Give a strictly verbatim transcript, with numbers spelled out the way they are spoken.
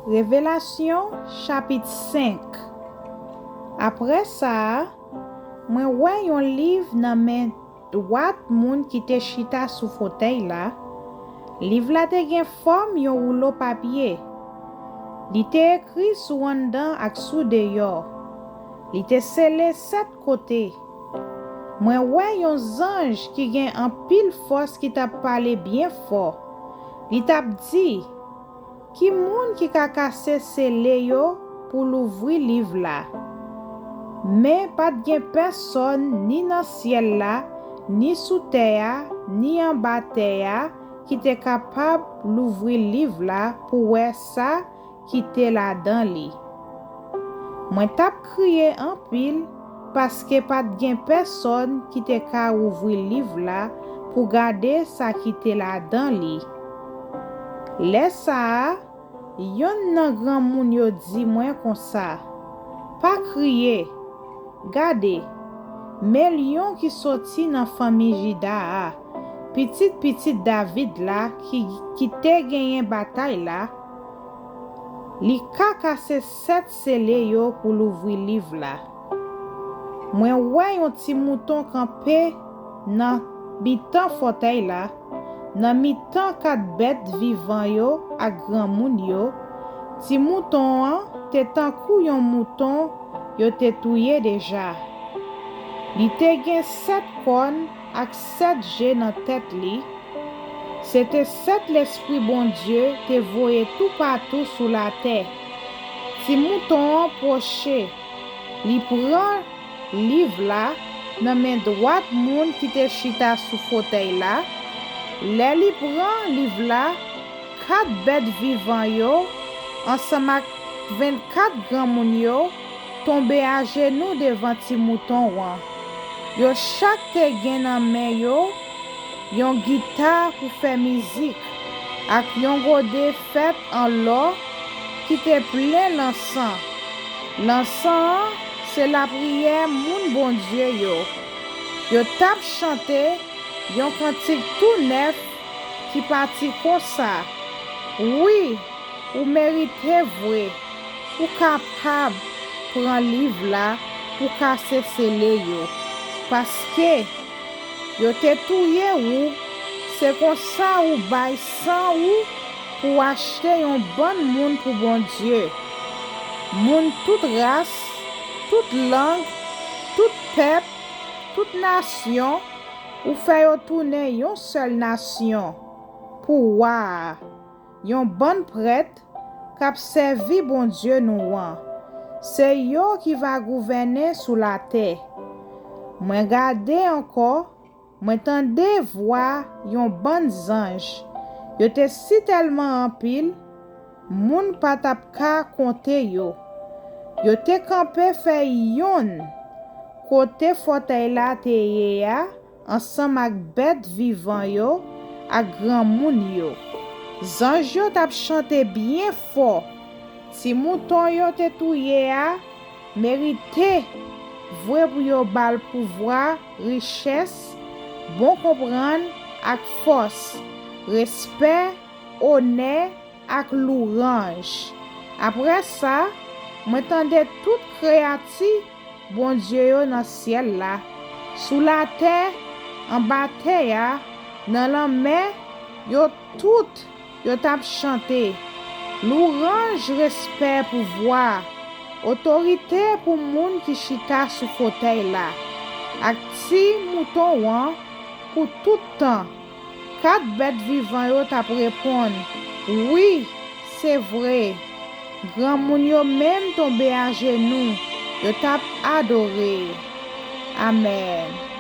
Revelasyon, chapit senk. Apre sa a, mwen wè yon liv nan men dwat moun ki te chita sou fotèy la. Liv la te gen fòm yon woulo papye. Li te ekri sou anndan ak sou deyò. Li te sele sèt kote. Mwen wè yon zanj ki gen anpil fòs ki t ap pale byen fò. Li t ap di, "Ki moun ki ka kase sele yo pou louvri liv la?" Men pa t gen pèsonn ni nan syèl la, ni sou tè a, ni anba tè a, ki te kapab louvri liv la pou wè sa ki te ladan li. Mwen t ap kriye anpil paske pa t gen pèsonn ki te ka ouvri liv la pou gade sa ki te ladan li. Lè sa a, yonn nan granmoun yo di mwen konsa, "Pa kriye! Gade, men lyon ki soti nan fanmi Jida a, pitit pitit David la ki, ki te genyen batay la, li ka kase sèt sele yo pou louvri liv la." Mwen wè yon ti mouton kanpe nan mitan fòtèy la, nan mitan kat bèt vivan yo ak granmoun yo. Ti mouton an te tankou yon mouton yo te touye deja. Li te gen sèt kòn ak sèt je nan tèt li. Se te sèt lespri Bondye te voye toupatou sou latè. Ti mouton an pwoche. Li pran liv la nan men dwat moun ki te chita sou fotèy la. Lè li pran liv la, kat bèt vivan yo ansanm ak vennkat granmoun yo tonbe ajenou devan ti mouton an. Yo chak te gen nan men yo yon gita pou fè mizik, ak yon gode fèt an lò ki te plen lansan. Lansan an se lapriyè moun Bondye yo. Yo t ap chante yon kantik tou nèf ki pati konsa, "Wi, ou merite vre, ou kapab pran liv la pou kase sele yo, paske yo te touye ou, se konsa ou bay san ou pou achte yon bann moun pou Bondye. Moun tout ras, tout lang, tout pèp, tout nasyon, ou fè yo tounen yon sèl nasyon pou wa a, yon bann prèt k ap sèvi Bondye nou an. Se yo ki va gouvènen sou latè." Mwen gade ankò, mwen tande vwa yon bann zanj. Yo te sitèlman anpil, moun pa t ap ka konte yo. Yo te kanpe fè yonn kote fòtèy la te ye a, ansanm ak bèt vivan yo ak granmoun yo. Zanj yo t ap chante byen fò, "Ti mouton yo te touye a merite vre pou yo ba l pouvwa, richès, bon konprann ak fòs, respè, onè ak louwanj." Apre sa, mwen tande tout kreyati Bondye yo nan syèl la, sou latè, anba tè a, nan lanmè, yo tout, yo t ap chante, "Louwanj, respè, pouvwa, otorite pou moun ki chita sou fotèy la, ak Ti Mouton an pou tout tan." Kat bèt vivan yo t ap reponn, "Wi, se vre." Granmoun yo menm tonbe ajenou, yo t ap adore. Amèn.